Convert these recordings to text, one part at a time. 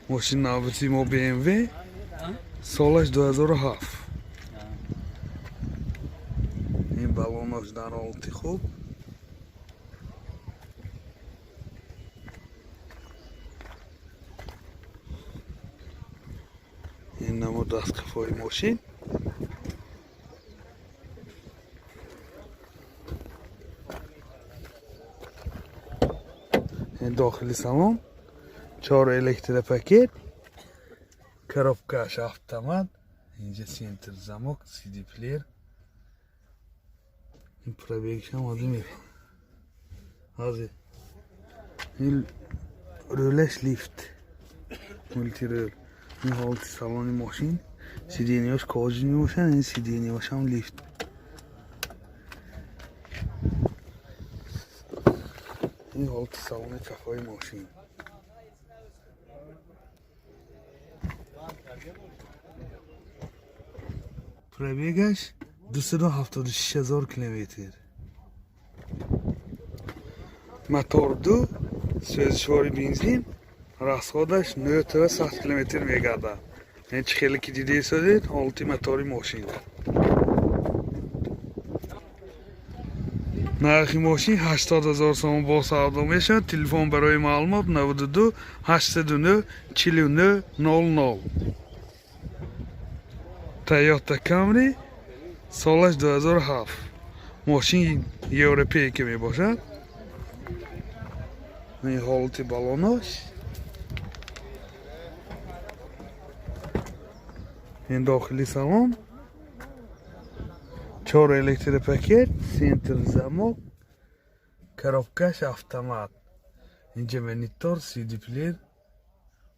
Мошин навбати мо BMW, солаш 2007. Ин балонош дар ҳолати хуб. Ин намуд дастқафои мошин. Ин дохили салон, чор электропакет, коробкаш автомат, инҷа центр замок, CD плеер. Ин пробегшам ҳозир мефаҳмам. Ҳозир ин рулаш лифт, мультирул. Ин ҳолати салони мошин, сиденияш кожаный мебошад, ин сиденияшам лифт. Ин ҳолати салони қафои мошин. Пробегаш 276 000 километр. Мотор ду, сӯзишвори бензин, расходаш 9 та 100 километр мегардад. Ин чӣ хеле ки дида истодед, ҳолати мотори мошин. Нархи мошин 80 000 сомон, бо савдо мешавад. Телефон барои маълумот 92 809 49 00. Toyota Camry, солаш 2007. Мошин европейка мебошад. Ин ҳолати балонош. Ин дохили салон, чор электропакет, центр замок, коробкаш автомат, инҷа монитор, CD плеер,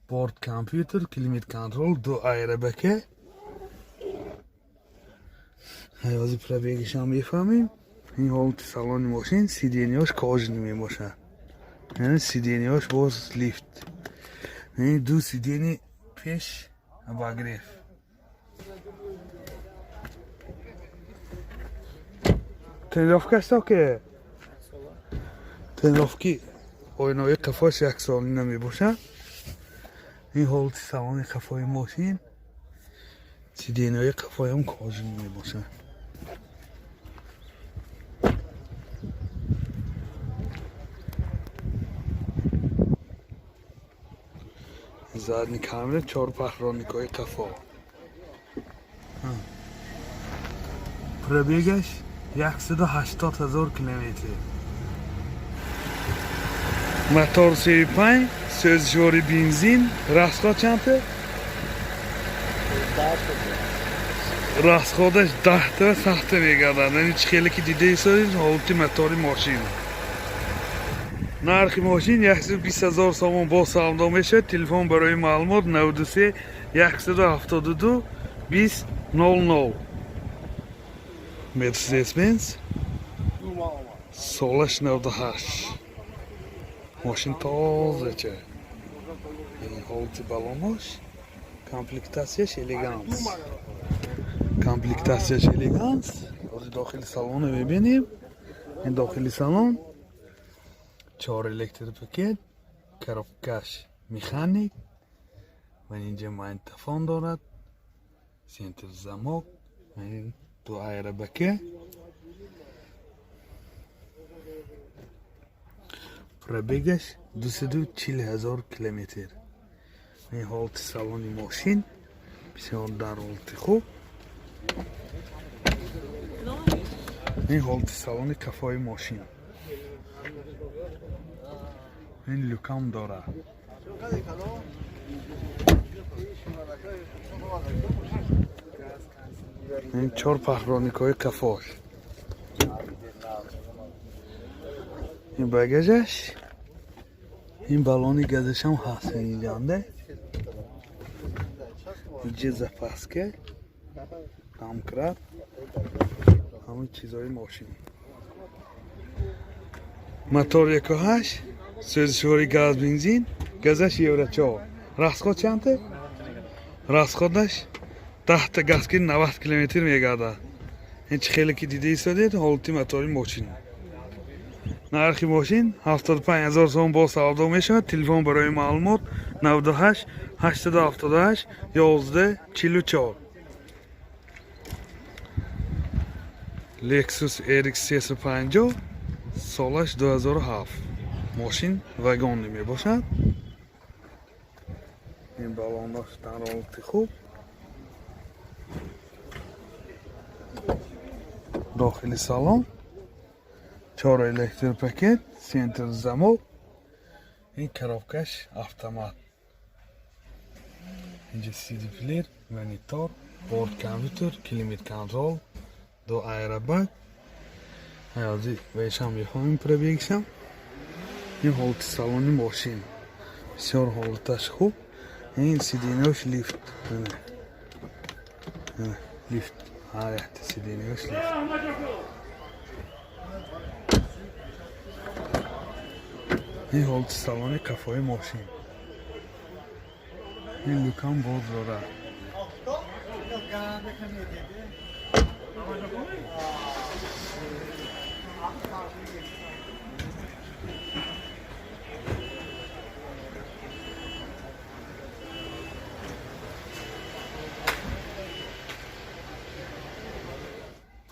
борт компютер, климат контроль, ду аэрбэка. Ҳозир пробегишам мефаҳмем. Ин ҳолати салони мошин, сиденияш кожаный мебошад, яъне сиденияш боз лифт, ин ду сиденье пеш обогрев. Тонировкаш ке, тонировки оинаҳои қафош яксолина мебошад. Ин ҳолати салони қафои мошин, сиденияҳои қафоям кожаный мебошад. Задний камера, чор паҳроникҳои қафо. Пробегаш 180 000 километр. Мотор 35, сӯзишвори бензин, расход чандта? Расходаш 10 та 100 та мегардад. Яъне чӣ хеле ки дида истодед, ҳолати мотори мошин. Нархи мошин 120 000 сомон, бо савдо мешавад. Телефон барои маълумот 93 172 20 00. Мерседес Бенз, солаш 98. Мошин тозача. Ин ҳолати балонош, комплектатсияш элеганс, комплектатсияш элеганс. Ҳозир дохили салонро мебинем. Ин дохили салон, чор электропакет, коробкаш механик ва инҷа магнитофон дорад, центр замок, ду аэрбэка. Пробегаш 240 000 километр. Ин ҳолати салони мошин бисёр дар ҳолати хуб. Ин ҳолати салони қафои мошин. Ин люкам дорад. Ин чор паҳроникҳои қафош. Ин багажаш, ин баллони газашам ҳаст инҷанда. Инҷа запаска, домкрат, ҳамаи чизҳои мошин. Мотор 1.8, сӯзишвори газ бензин, газаш евро 4. Расход чандта? Расходаш 10 та газ ки 90 километр мегардад. Ин чӣ хеле ки дида истодед, ҳолати мотори мошин. Нархи мошин 75 000 сом, бо савдо мешавад. Телефон барои маълумот 98 878 11 44. Lexus RX 350, солаш 2007, мошин вагонӣ мебошад. Ин балонаш дар ҳолати хуб, дохили салон чор электропакет, центр замок, ин коробкаш автомат, инҷа CD плеер, монитор, борт компютер, климат контрол, ду аэробаг. Ҳаёзи вешам мехоҳем пробегшам. Ин ҳолати салони мошин, бисёр ҳолаташ хуб. Ин сиденьяш лифт, лифт, ҳар якта сиденьяш лифт. Ин ҳолати салони қафои мошин, ин люкам боз дорад.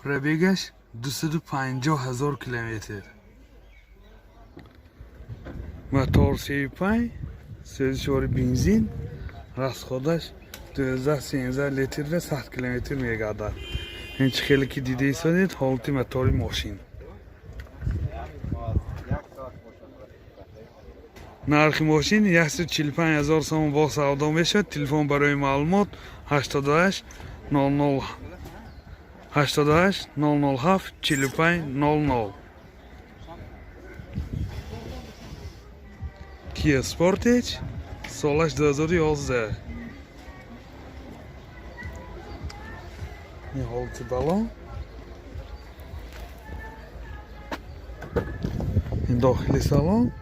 Пробегаш 250 ҳазор километр, мотор 35, сӯзишвори бензин, расходаш 12-13 литр ва 100 километр мегардад. Ин чӣ хеле ки дида истодед, ҳолати мотори мошин. Нархи мошин 145 ҳазор сомон, бо савдо мешавад. Телефон барои маълумот 88 00 88 007 45 00. Kia Sportage, солаш 2011. Ин ҳолати балон, ин дохили салон,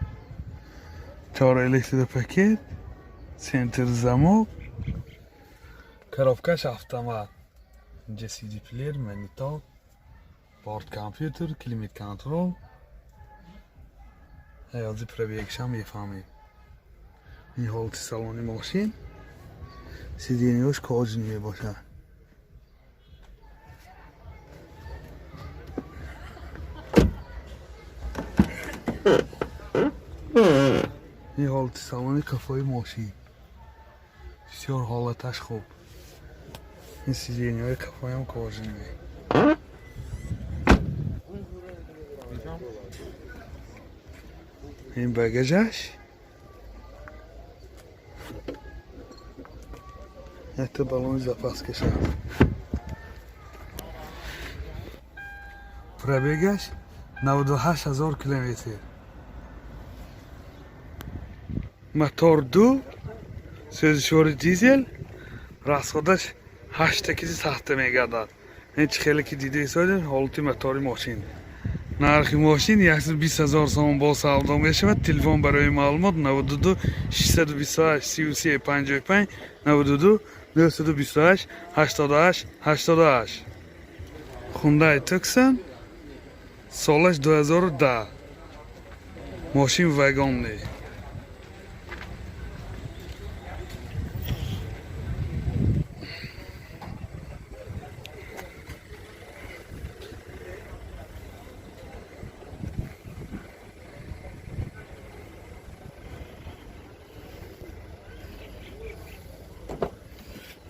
чор электропакет, центр замок, коробкаш автомат, инҷа CD плеер, монитор, борт компютер, климат контрол. Ҳаёзи пробегшам мефаҳмед. Ин ҳолати салони мошин, сиденьяш кожаный мебошад. Ин ҳолати салони қафои мошин, бисёр ҳолаташ хуб. Ин сиденьяҳои қафоям кожаный. Ин багажаш, якта балони запаскаш аст. Пробегаш 98 ҳазор километр, мотор ду, сӯзишвори дизел, расходаш ҳаштакизи сахта мегардад. Ин чӣ хеле ки дида истодед, ҳолати мотори мошин. Нархи мошин 120 ҳазор сомон, бо савдо мешавад. Телефон барои маълумот 92 628 33 55, 92 928 88 88. Хундай Туксон, солаш 2010, мошин вагонный.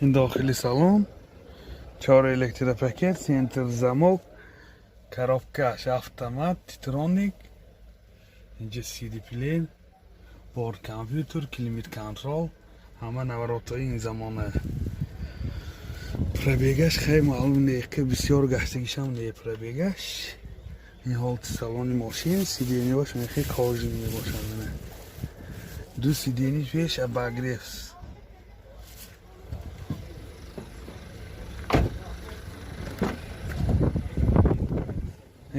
Ин дохили салон, чор электропакет, центр замок, коробкаш автомат Титроник, инҷа CD плеер, борт компютер, климат контрол, ҳама наворотҳои ин замона. Пробегаш хеле маълум не, ки бисёр гаштагишам не пробегаш. Ин ҳолати салони мошин, сиденьяш мехе кожаный мебошад. Ду сиденьи пеш обогрев.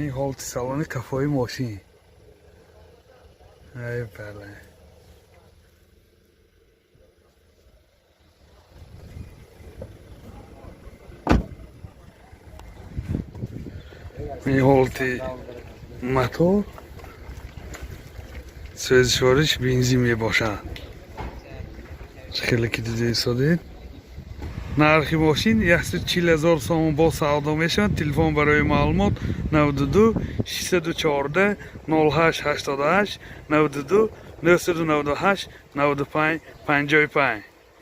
Ин ҳолати салони қафои мошин. Ай бале, ин ҳолати мотор, сӯзишвориш бензин мебошад. Чӣ хеле ки дида истодед, нархи мошин 140 000 сомон, бо савдо мешавад. Телефон барои маълумот: 92 614 08 88, 92 998 95 55.